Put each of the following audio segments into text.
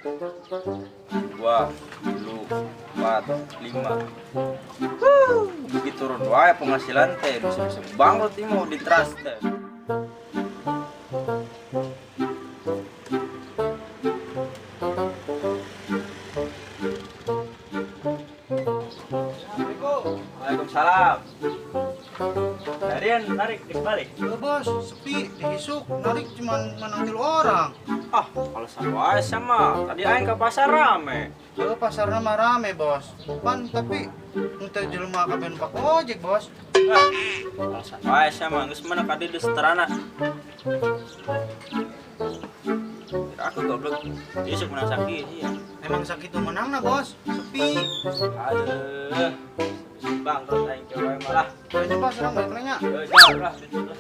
2, 3, 4, 5. Begitu turun wae penghasilan teh bisa-bisa bangkrut ini mau di trust teh. Waalaikumsalam. Darian narik balik. Ya bos, sepi, dihisuk, narik cuma menang 3 orang. Ah, kalau sama sama. Tadi aing ke pasar rame. Ke pasarnya mah rame, bos. Pan tapi ente jelema kabeh numpak ojek, bos. Ah, kalau sama sama geus mana ka dieu seterana. Aku goblok. Dihisuk menang sakit iya. Emang sakit tuh menangna, bos. Sepi. Aduh. Bangkrut aing ke wae malah. Ayo bos, orang balik nanya. Jauh lah, itu lah.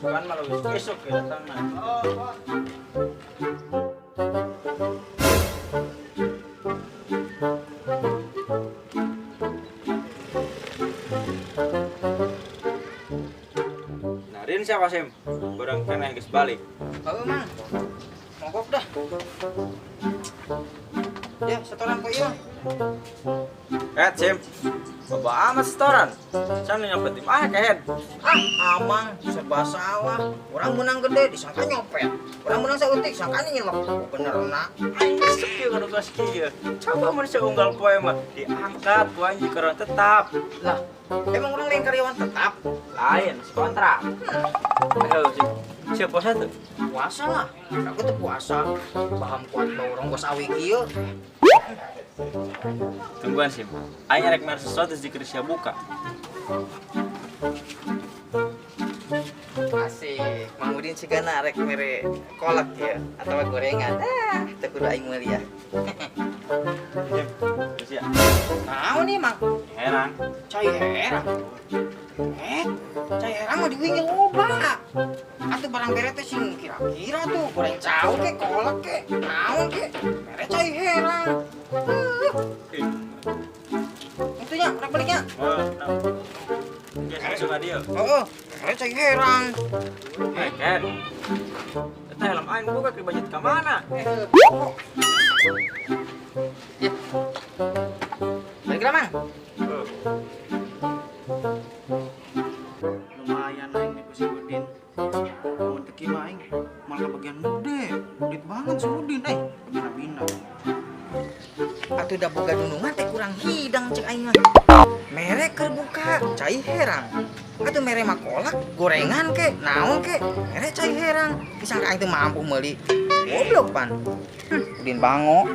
Kan malah besok ya datang nah. Oh, bos. Nah, Rin siapa Sim? Barang kena geus balik. Heuh, Mang. Mogok dah. Ya, setoran kok ieu. Sim. Bapak amat setoran. Sana nyopet di mana kehed? Ah, amang serba salah. Orang menang gede disangka nyopet. Orang menang saeutik sangka nyilok. Bener na. Aing resep ieu kana kelas kieu. Coba mun seunggal poe mah diangkat ku anjing karyawan tetap. Lah, emang orang lain karyawan tetap? Lain, kontrak. Ayo, siap puasa tuh? Puasa lah. Aku tuh puasa. Paham kuat bau ronggos awi kieu. Tungguan sih, aing rek mere sesuatu di Krisya buka. Asik, Mang Udin sigana rek mere kolak ya atau gorengan. Ah, teu kudu aing meuli ya. Krisya. Naon nih, Mang? Herang. Cai herang. Cai herang mah diwingi loba. Atuh barang bere teh sing kira-kira tuh goreng cau ke kolak ke naon ke mere cai herang. Itunya, rek baliknya. Ya, langsung dia. Heeh, mere cai herang. Ken. Eta helm aing buka ke budget ka mana? Ya. Balik lah, Mang. Lumayan aing nih si Udin. Mun teu kieu mah aing malah kebagian gede. Duit banget si Udin, bina-bina. Atuh da boga dunungan teh kurang hidang cek aing mah. Mere keur buka cai herang. Atuh mere mah kolak, gorengan ke, naon ke, mere cai herang. Disangka aing teh mampu meuli. Goblok pan. Udin bango.